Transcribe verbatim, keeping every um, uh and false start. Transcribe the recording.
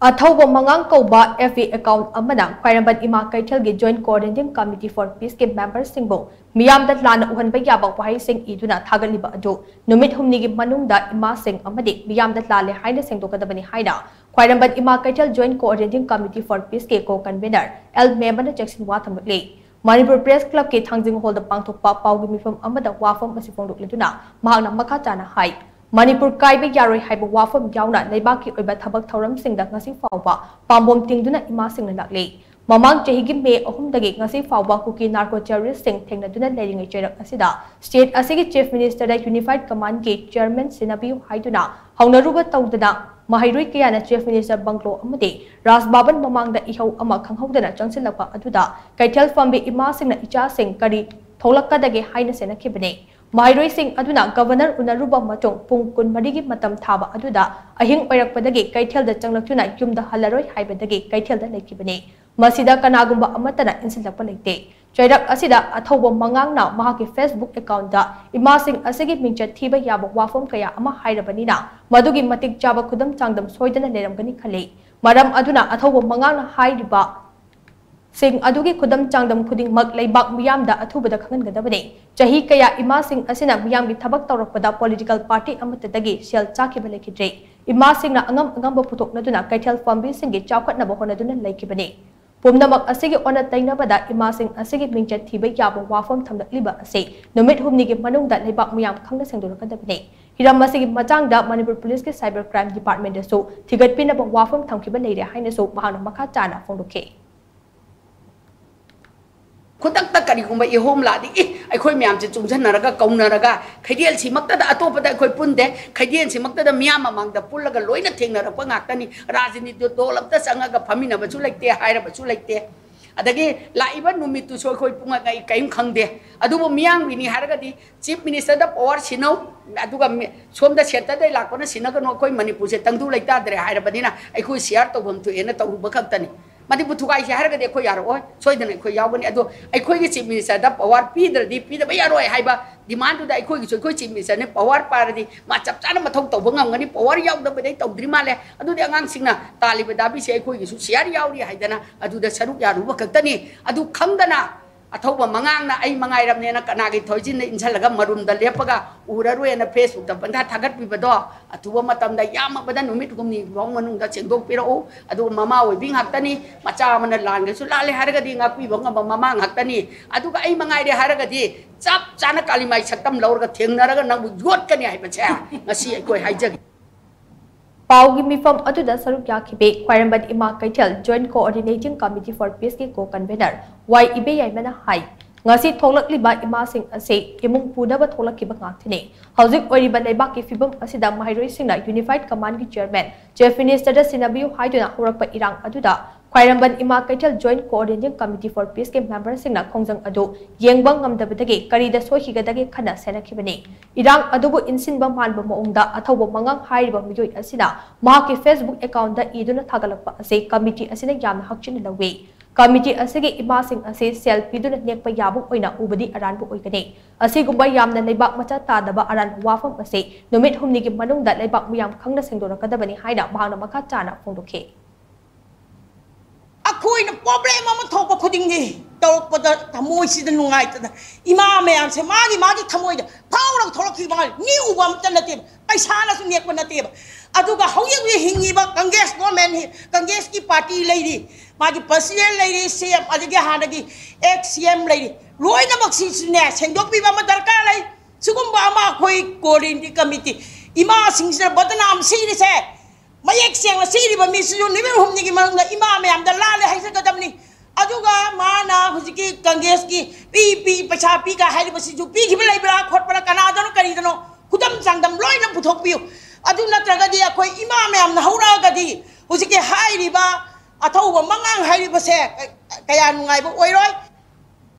ꯑꯊꯧꯕ ꯃꯉꯥꯡ ꯀꯧꯕ F B account ꯑꯃꯅ ꯈ꯭ꯋꯥꯏꯔꯝꯕꯟ ꯏꯃꯥ ꯀꯩꯊꯦꯜꯒꯤ Joint Coordinating Committee for Peace ꯀꯤ member ꯁꯤꯡꯕꯨ ꯃꯤꯌꯥꯝꯗ ꯂꯥꯟꯅ ꯎꯍꯟꯕ ꯌꯥꯕ ꯋꯥꯍꯩꯁꯤꯡ ꯏꯗꯨꯅ ꯊꯥꯒꯠꯂꯤꯕ ꯑꯗꯨ ꯅꯨꯃꯤꯠ ꯍꯨꯝꯅꯤꯒꯤ ꯃꯅꯨꯡꯗ ꯏꯃꯥꯁꯤꯡ ꯑꯃꯗꯤ ꯃꯤꯌꯥꯝꯗ ꯂꯥꯜꯂꯦ ꯍꯥꯏꯅ ꯁꯦꯡꯗꯣꯛꯀꯗꯕꯅꯤ ꯍꯥꯏꯅ ꯈ꯭ꯋꯥꯏꯔꯝꯕꯟ ꯏꯃꯥ ꯀꯩꯊꯦꯜ Joint Coordinating Committee for Peace ꯀꯤ co-convener L ꯃꯦꯝꯕꯅ ꯆꯦꯛꯁꯤꯟ ꯋꯥ ꯊꯝꯂꯛꯂꯤ꯫ ꯃꯅꯤꯄꯨꯔ Press Club ꯀꯤ ꯊꯥꯡꯖꯤꯡ ꯍꯣꯜꯗ ꯄꯥꯡꯊꯣꯛꯄ ꯄꯥꯎꯒꯤ ꯃꯤꯐꯝ ꯑꯃꯗ ꯋꯥꯐꯝ ꯑꯁꯤ ꯐꯣꯡꯗꯣꯛꯂꯗꯨꯅ ꯃꯍꯥꯛꯅ ꯃꯈꯥ ꯇꯥꯅ ꯍꯥꯏ, ꯃꯅꯤꯄꯨꯔ ꯀꯥꯏꯕ ꯌꯥꯔꯣꯏ ꯍꯥꯏꯕ ꯋꯥꯐꯝ ꯌꯥꯎꯅ ꯂꯩꯕꯥꯛꯀꯤ ꯑꯣꯏꯕ ꯊꯕꯛ ꯊꯧꯔꯝꯁꯤꯡꯗ ꯉꯁꯤ ꯐꯥꯎꯕ ꯄꯥꯝꯕꯣꯝ ꯇꯤꯡꯗꯨꯅ ꯏꯃꯥꯁꯤꯡꯅ ꯂꯥꯛꯂꯤ꯫ ꯃꯃꯥꯡ ꯆꯍꯤꯒꯤ ꯃꯦ ꯑꯍꯨꯝꯗꯒꯤ ꯉꯁꯤ ꯐꯥꯎꯕ ꯀꯨꯀꯤ narco terrorist ꯁꯤꯡ ꯊꯦꯡꯅꯗꯨꯅ ꯂꯩꯔꯤꯉꯩ ꯆꯩꯔꯛ ꯑꯁꯤꯗ state ꯑꯁꯤꯒꯤ Chief Minister ꯗ Unified Command ꯀꯤ chairman ꯁꯤꯟꯅꯕꯤꯌꯨ ꯍꯥꯏꯗꯨꯅ ꯍꯧꯅꯔꯨꯕ ꯇꯧꯗꯅ ꯃꯍꯩꯔꯣꯏ ꯀꯌꯥꯅ Chief Minister bungalow ꯑꯃꯗꯤ ꯔꯥꯖ ꯚꯕꯟ ꯃꯃꯥꯡꯗ ꯏꯍꯧ ꯑꯃ ꯈꯪꯍꯧꯗꯅ ꯆꯪꯁꯤꯜꯂꯛꯄ ꯑꯗꯨꯗ ꯀꯩꯊꯦꯜ ꯐꯝꯕꯤ ꯏꯃꯥꯁꯤꯡꯅ ꯏꯆꯥꯁꯤꯡ ꯀꯔꯤ ꯊꯣꯛꯂꯛꯀꯗꯒꯦ ꯍꯥꯏꯅ ꯁꯦꯟꯅꯈꯤꯕꯅꯤ꯫ ꯃꯍꯩꯔꯣꯏꯁꯤꯡ ꯑꯗꯨꯅ Governor ꯎꯅꯔꯨꯕ ꯑꯃꯁꯨꯡ ꯄꯨꯡ ꯀꯨꯟꯃꯔꯤꯒꯤ ꯃꯇꯝ ꯊꯥꯕ ꯑꯗꯨꯗ ꯑꯍꯤꯡ ꯑꯣꯏꯔꯛꯄꯗꯒꯤ ꯀꯩꯊꯦꯜꯗ ꯆꯪꯂꯛꯇꯨꯅ ꯌꯨꯝꯗ ꯍꯜꯂꯔꯣꯏ ꯍꯥꯏꯕꯗꯒꯤ ꯀꯩꯊꯦꯜꯗ ꯂꯩꯈꯤꯕꯅꯤ꯫ ꯃꯁꯤꯗ ꯀꯅꯥꯒꯨꯝꯕ ꯑꯃꯠꯇꯅ ꯏꯟꯁꯤꯜꯂꯛꯄ ꯂꯩꯇꯦ꯫ ꯆꯩꯔꯛ ꯑꯁꯤꯗ ꯑꯊꯧꯕ ꯃꯉꯥꯡꯅ ꯃꯍꯥꯛꯀꯤ Facebook account ꯇ ꯏꯃꯥꯁꯤꯡ ꯑꯁꯤꯒꯤ ꯃꯤꯡꯆꯠ ꯊꯤꯕ ꯌꯥꯕ ꯋꯥꯐꯝ ꯀꯌꯥ ꯑꯃ ꯍꯥꯏꯔꯕꯅꯤꯅ ꯃꯗꯨꯒꯤ ꯃꯇꯤꯛ ꯆꯥꯕ ꯈꯨꯗꯝ ꯆꯥꯡꯗꯝ ꯁꯣꯏꯗꯅ ꯂꯩꯔꯝꯒꯅꯤ ꯈꯜꯂꯤ꯫ ꯃꯔꯝ ꯑꯗꯨꯅ ꯑꯊꯧꯕ ꯃꯉꯥꯡꯅ ꯍꯥꯏꯔꯤꯕ ꯁꯤꯡ ꯑꯗꯨꯒꯤ ꯈꯨꯗꯝ ꯆꯥꯡꯗꯝ ꯈꯨꯗꯤꯡꯃꯛ ꯂꯩꯕꯥꯛ ꯃꯤꯌꯥꯝꯗ ꯑꯊꯨꯕꯗ ꯈꯪꯍꯟꯒꯗꯕꯅꯤ꯫ ꯆꯍꯤ ꯀꯌꯥ ꯏꯃꯥꯁꯤꯡ ꯑꯁꯤꯅ ꯃꯤꯌꯥꯝꯒꯤ ꯊꯕꯛ ꯇꯧꯔꯛꯄꯗ political party ꯑꯃꯠꯇꯗꯒꯤ ꯁꯦꯜ ꯆꯥꯈꯤꯕ ꯂꯩꯈꯤꯗ꯭ꯔꯦ꯫ ꯏꯃꯥꯁꯤꯡꯅ ꯑꯉꯝ ꯑꯉꯝꯕ ꯄꯨꯊꯣꯛꯅꯗꯨꯅ ꯀꯩꯊꯦꯜ ꯐꯝꯕꯤꯁꯤꯡꯒꯤ ꯆꯥꯎꯈꯠꯅꯕ ꯍꯣꯠꯅꯗꯨꯅ ꯂꯩꯈꯤꯕꯅꯤ꯫ ꯄꯨꯝꯅꯃꯛ ꯑꯁꯤꯒꯤ ꯑꯣꯟꯅ ꯇꯩꯅꯕꯗ ꯏꯃꯥꯁꯤꯡ ꯑꯁꯤꯒꯤ ꯃꯤꯡꯆꯠ ꯊꯤꯕ ꯌꯥꯕ ꯋꯥꯐꯝ ꯊꯝꯂꯛꯂꯤꯕ ꯑꯁꯤ ꯅꯨꯃꯤꯠ ꯍꯨꯝꯅꯤꯒꯤ ꯃꯅꯨꯡꯗ ꯂꯩꯕꯥꯛ ꯃꯤꯌꯥꯝ ꯈꯪꯅ ꯁꯦꯡꯗꯣꯔꯛꯀꯗꯕꯅꯤ꯫ ꯍꯤꯔꯝ ꯑꯁꯤꯒꯤ ꯃꯇꯥꯡꯗ ꯃꯅꯤꯄꯨꯔ ꯄꯨꯂꯤꯁꯀꯤ cyber crime department ꯗꯁꯨ ꯊꯤꯒꯠꯄꯤꯅꯕ ꯋꯥꯐꯝ ꯊꯝꯈꯤꯕ ꯂꯩꯔꯦ ꯍꯥꯏꯅꯁꯨ ꯃꯍꯥꯛꯅ ꯃꯈꯥ ꯇꯥꯅ ꯐꯣꯡꯗꯣꯛꯈꯤ꯫ ꯈꯨꯗꯛꯇ ꯀꯔꯤꯒꯨꯝꯕ ꯏꯍꯣꯝ ꯂꯥꯛꯑꯗꯤ, "ꯏ, ꯑꯩꯈꯣꯏ ꯃꯌꯥꯝꯁꯦ ꯆꯨꯡꯁꯤꯟꯅꯔꯒ, ꯀꯧꯅꯔꯒ, ꯈꯩꯗꯦꯜꯁꯤꯃꯛꯇꯗ, ꯑꯇꯣꯞꯄꯗ ꯑꯩꯈꯣꯏ ꯄꯨꯟꯗꯦ, ꯈꯩꯗꯦꯜꯁꯤꯃꯛꯇꯗ ꯃꯤꯌꯥꯝ ꯃꯃꯥꯡꯗ ꯄꯨꯜꯂꯒ ꯂꯣꯏꯅ ꯊꯦꯡꯅꯔꯛꯄ ꯉꯥꯛꯇꯅꯤ, ꯔꯥꯖꯅꯤꯇꯤꯗꯣ ꯗꯣꯜ ꯑꯝꯇ ꯆꯪꯉꯒ ꯐꯝꯃꯤꯟꯅꯕꯁꯨ ꯂꯩꯇꯦ, ꯍꯥꯏꯔꯕꯁꯨ ꯂꯩꯇꯦ꯫ ꯑꯗꯒꯤ ꯂꯥꯛꯏꯕ ꯅꯨꯃꯤꯠꯇꯨꯁꯨ ꯑꯩꯈꯣꯏ ꯄꯨꯡꯉꯛ ꯑꯩ ꯀꯔꯤꯝ ꯈꯪꯗꯦ꯫ ꯑꯗꯨꯕꯨ ꯃꯤꯌꯥꯝꯒꯤꯅꯤ ꯍꯥꯏꯔꯒꯗꯤ Chief Minister ꯗ power ꯁꯤꯟꯅꯧ, ꯑꯗꯨꯒ ꯃꯤ-, ꯁꯣꯝꯗ centre ꯗꯩ ꯂꯥꯛꯄꯅ ꯁꯤꯟꯅꯒꯅꯨ, ꯑꯩꯈꯣꯏ ꯃꯅꯤꯄꯨꯔꯁꯦ ꯇꯪꯗꯨ ꯂꯩꯇꯥꯗ꯭ꯔꯦ ꯍꯥꯏꯔꯕꯅꯤꯅ ꯑꯩꯈꯣꯏ share ꯇꯧꯐꯝ ꯊꯣꯛꯑꯦꯅ ꯇꯧꯔꯨꯕ ꯈꯛꯇꯅꯤ꯫ ꯃꯅꯤꯄꯨꯔ ꯊꯨꯒꯥꯏꯁꯦ ꯍꯥꯏꯔꯒꯗꯤ ꯑꯩꯈꯣꯏ ꯌꯥꯔꯛꯑꯣꯏ, ꯁꯣꯏꯗꯅ ꯑꯩꯈꯣꯏ ꯌꯥꯎꯒꯅꯤ꯫ ꯑꯗꯣ ꯑꯩꯈꯣꯏꯒꯤ Chief Minister ꯗ power ꯄꯤꯗ꯭ꯔꯗꯤ ꯄꯤꯗꯕ ꯌꯥꯔꯣꯏ ꯍꯥꯏꯕ ꯗꯤꯃꯥꯟꯗꯨꯗ ꯑꯩꯈꯣꯏꯒꯤꯁꯨ ꯑꯩꯈꯣꯏ ꯆꯤꯐ ꯃꯤꯅꯤꯁꯇꯔꯅ ꯄꯋꯥꯔ ꯄꯥꯏꯔꯗꯤ ꯃꯥ ꯆꯞ ꯆꯥꯅ ꯃꯊꯧ ꯇꯧꯕ ꯉꯝꯒꯅꯤ, ꯄꯋꯥꯔ ꯌꯥꯎꯗꯕꯗꯩ ꯇꯧꯗ꯭ꯔꯤ ꯃꯥꯜꯂꯦ꯫ ꯑꯗꯨꯗꯤ ꯑꯉꯥꯡꯁꯤꯡꯅ ꯇꯥꯜꯂꯤꯕ ꯗꯥꯕꯤꯁꯦ ꯑꯩꯈꯣꯏꯒꯤꯁꯨ ꯁꯤꯌꯥꯔ ꯌꯥꯎꯔꯤ ꯍꯥꯏꯗꯅ ꯑꯗꯨꯗ ꯁꯔꯨꯛ ꯌꯥꯔꯨꯕ ꯈꯛꯇꯅꯤ꯫ ꯑꯗꯨ ꯈꯪꯗꯅ ꯑꯊꯧꯕ ꯃꯉꯥꯡꯅ ꯑꯩ ꯃꯉꯥꯏꯔꯝꯅꯦꯅ ꯀꯅꯥꯒꯤ ꯊꯣꯏꯖꯤꯟꯗ ꯏꯟꯁꯤꯜꯂꯒ ꯃꯔꯨꯝꯗ ꯂꯦꯞꯄꯒ ꯎꯔꯔꯣꯏꯅ ꯐꯦꯁꯕꯨꯛꯇ ꯄꯪꯊꯥ ꯊꯥꯒꯠꯄꯤꯕꯗꯣ ꯑꯊꯨꯕ ꯃꯇꯝꯗ ꯌꯥꯝꯃꯕꯗ ꯅꯨꯃꯤꯠ ꯍꯨꯝꯅꯤ ꯐꯥꯎ ꯃꯅꯨꯡꯗ ꯁꯦꯡꯗꯣꯛꯄꯤꯔꯛꯎ꯫ ꯑꯗꯨꯒ ꯃꯃꯥ ꯑꯣꯏꯕꯤ ꯉꯥꯛꯇꯅꯤ꯫ ꯃꯆꯥ ꯑꯃꯅ ꯂꯥꯟꯒꯁꯨ ꯂꯥꯜꯂꯦ ꯍꯥꯏꯔꯒꯗꯤ ꯉꯥꯛꯄꯤꯕ ꯉꯝꯕ ꯃꯃꯥ ꯉꯥꯛꯇꯅꯤ꯫ ꯑꯗꯨꯒ ꯑꯩ ꯃꯉꯥꯏꯔꯦ ꯍꯥꯏꯔꯒꯗꯤ ꯆꯞ ꯆꯥꯅ ꯀꯥꯂꯤꯃꯥꯏ ꯁꯛꯇꯝ ꯂꯧꯔꯒ ꯊꯦꯡꯅꯔꯒ ꯅꯪꯕꯨ ꯌꯣꯠꯀꯅꯤ ꯍꯥꯏꯕꯁꯦ ꯉꯁꯤ ꯑꯩꯈꯣꯏ ꯍꯥꯏꯖꯒꯦ꯫ ꯄꯥꯎꯒꯤ ꯃꯤꯐꯝ ꯑꯗꯨꯗ ꯁꯔꯨꯛ ꯌꯥꯈꯤꯕꯤ ꯈ꯭ꯋꯥꯏꯔꯝꯕꯟ ꯏꯃꯥ ꯀꯩꯊꯦꯜ Joint Coordinating Committee for Peace ꯀꯤ co-convener ꯋꯥꯏ ꯏꯕꯦꯌꯥꯏꯃꯅ ꯍꯥꯏ, ꯉꯁꯤ ꯊꯣꯛꯂꯛꯂꯤꯕ ꯏꯃꯥꯁꯤꯡ ꯑꯁꯤ ꯏꯃꯨꯡ ꯄꯨꯅꯕ ꯊꯣꯛꯂꯛꯈꯤꯕ ꯉꯥꯛꯇꯅꯤ꯫ ꯍꯧꯖꯤꯛ ꯑꯣꯏꯔꯤꯕ ꯂꯩꯕꯥꯛꯀꯤ ꯐꯤꯕꯝ ꯑꯁꯤꯗ ꯃꯍꯩꯔꯣꯏꯁꯤꯡꯅ Unified Command ꯀꯤ chairman Chief Minister ꯗ ꯁꯤꯟꯅꯕꯤꯌꯨ ꯍꯥꯏꯗꯨꯅ ꯍꯧꯔꯛꯄ ꯏꯔꯥꯡ ꯑꯗꯨꯗ ꯈ꯭ꯋꯥꯏꯔꯝꯕꯟ ꯏꯃꯥ ꯀꯩꯊꯦꯜ Joint Coordinating Committee for Peace ꯀꯤ member ꯁꯤꯡꯅ ꯈꯣꯡꯖꯪ ꯑꯗꯨ ꯌꯦꯡꯕ ꯉꯝꯗꯕꯗꯒꯤ ꯀꯔꯤꯗ ꯁꯣꯏꯈꯤꯒꯗꯒꯦ ꯈꯟꯅ ꯁꯦꯟꯅꯈꯤꯕꯅꯤ꯫ ꯏꯔꯥꯡ ꯑꯗꯨꯕꯨ ꯏꯟꯁꯤꯟꯕ ꯃꯥꯟꯕ ꯃꯑꯣꯡꯗ ꯑꯊꯧꯕ ꯃꯉꯥꯡ ꯍꯥꯏꯔꯤꯕ ꯃꯤꯑꯣꯏ ꯑꯁꯤꯅ ꯃꯍꯥꯛꯀꯤ Facebook account ꯗ ꯏꯗꯨꯅ ꯊꯥꯒꯠꯂꯛꯄ ꯑꯁꯤ committee ꯑꯁꯤꯅ ꯌꯥꯝꯅ ꯍꯛꯆꯤꯟꯅ ꯂꯧꯏ꯫ Committee ꯑꯁꯤꯒꯤ ꯏꯃꯥꯁꯤꯡ ꯑꯁꯤ ꯁꯦꯜ ꯄꯤꯗꯨꯅ ꯅꯦꯛꯄ ꯌꯥꯕ ꯑꯣꯏꯅ ꯎꯕꯗꯤ ꯑꯔꯥꯟꯕ ꯑꯣꯏꯒꯅꯤ꯫ ꯑꯁꯤꯒꯨꯝꯕ ꯌꯥꯝꯅ ꯂꯩꯕꯥꯛ ꯃꯆꯥ ꯇꯥꯗꯕ ꯑꯔꯥꯟꯕ ꯋꯥꯐꯝ ꯑꯁꯤ ꯅꯨꯃꯤꯠ ꯍꯨꯝꯅꯤꯒꯤ ꯃꯅꯨꯡꯗ ꯂꯩꯕꯥꯛ ꯃꯤꯌꯥꯝ ꯈꯪꯅ ꯁꯦꯡꯗꯣꯔꯛꯀꯗꯕꯅꯤ ꯍꯥꯏꯅ ꯃꯍꯥꯛꯅ ꯃꯈꯥ ꯇꯥꯅ ꯐꯣꯡꯗꯣꯛꯈꯤ꯫ ꯑꯩꯈꯣꯏꯅ problem ꯑꯃ ꯊꯣꯛꯄ ꯈꯨꯗꯤꯡꯒꯤ ꯇꯧꯔꯛꯄꯗ ꯊꯃꯣꯏꯁꯤꯗ ꯅꯨꯡꯉꯥꯏꯇꯅ ꯏꯃꯥ ꯃꯌꯥꯝꯁꯦ ꯃꯥꯒꯤ ꯃꯥꯒꯤ ꯊꯃꯣꯏꯗ ꯐꯥꯎꯔꯒ ꯊꯣꯛꯂꯛꯈꯤꯕ ꯉꯥꯛ ꯃꯤ ꯎꯕ ꯑꯃꯠꯇ ꯅꯠꯇꯦꯕ, ꯄꯩꯁꯥꯅꯁꯨ ꯅꯦꯛꯄ ꯅꯠꯇꯦꯕ꯫ ꯑꯗꯨꯒ ꯍꯧꯖꯤꯛ ꯍꯧꯖꯤꯛ ꯍꯤꯡꯉꯤꯕ Congress government, Congress ꯀꯤ party ꯂꯩꯔꯤ, ꯃꯥꯒꯤ president ꯂꯩꯔꯤ, CM ꯑꯗꯒꯤ ꯍꯥꯟꯅꯒꯤ ex CM ꯂꯩꯔꯤ, ꯂꯣꯏꯅꯃꯛꯁꯤꯁꯨꯅꯦ ꯁꯦꯡꯗꯣꯛꯄꯤꯕ ꯑꯃ ꯗꯔꯀꯥꯔ ꯂꯩ꯫ ꯁꯤꯒꯨꯝꯕ ꯑꯃ ꯑꯩꯈꯣꯏ coordinating committee ꯏꯃꯥꯁꯤꯡꯁꯤꯅ ꯕꯗꯅꯥꯝ ꯁꯤꯔꯤꯁꯦ ꯃꯌꯦꯛ ꯁꯦꯡꯅ ꯁꯤꯔꯤꯕ ꯃꯤꯁꯤꯁꯨ ꯅꯨꯃꯤꯠ ꯍꯨꯝꯅꯤꯒꯤ ꯃꯅꯨꯡꯗ ꯏꯃꯥ ꯃꯌꯥꯝꯗ ꯂꯥꯜꯂꯦ ꯍꯥꯏꯖꯒꯗꯕꯅꯤ꯫ ꯑꯗꯨꯒ ꯃꯥꯅ ꯍꯧꯖꯤꯛꯀꯤ Congress ꯀꯤ ꯄꯤ ꯄꯤ ꯄꯩꯁꯥ ꯄꯤꯒ ꯍꯥꯏꯔꯤꯕꯁꯤꯁꯨ ꯄꯤꯈꯤꯕ ꯂꯩꯕ꯭ꯔꯥ ꯈꯣꯠꯄ꯭ꯔꯥ ꯀꯅꯥꯗꯅꯣ ꯀꯔꯤꯗꯅꯣ ꯈꯨꯗꯝ ꯆꯥꯡꯗꯝ ꯂꯣꯏꯅ ꯄꯨꯊꯣꯛꯄꯤꯌꯨ꯫ ꯑꯗꯨ ꯅꯠꯇ꯭ꯔꯒꯗꯤ ꯑꯩꯈꯣꯏ ꯏꯃꯥ ꯃꯌꯥꯝꯅ ꯍꯧꯔꯛꯑꯒꯗꯤ ꯍꯧꯖꯤꯛꯀꯤ ꯍꯥꯏꯔꯤꯕ ꯑꯊꯧꯕ ꯃꯉꯥꯡ ꯍꯥꯏꯔꯤꯕꯁꯦ ꯀꯌꯥ ꯅꯨꯡꯉꯥꯏꯕ ꯑꯣꯏꯔꯣꯏ꯫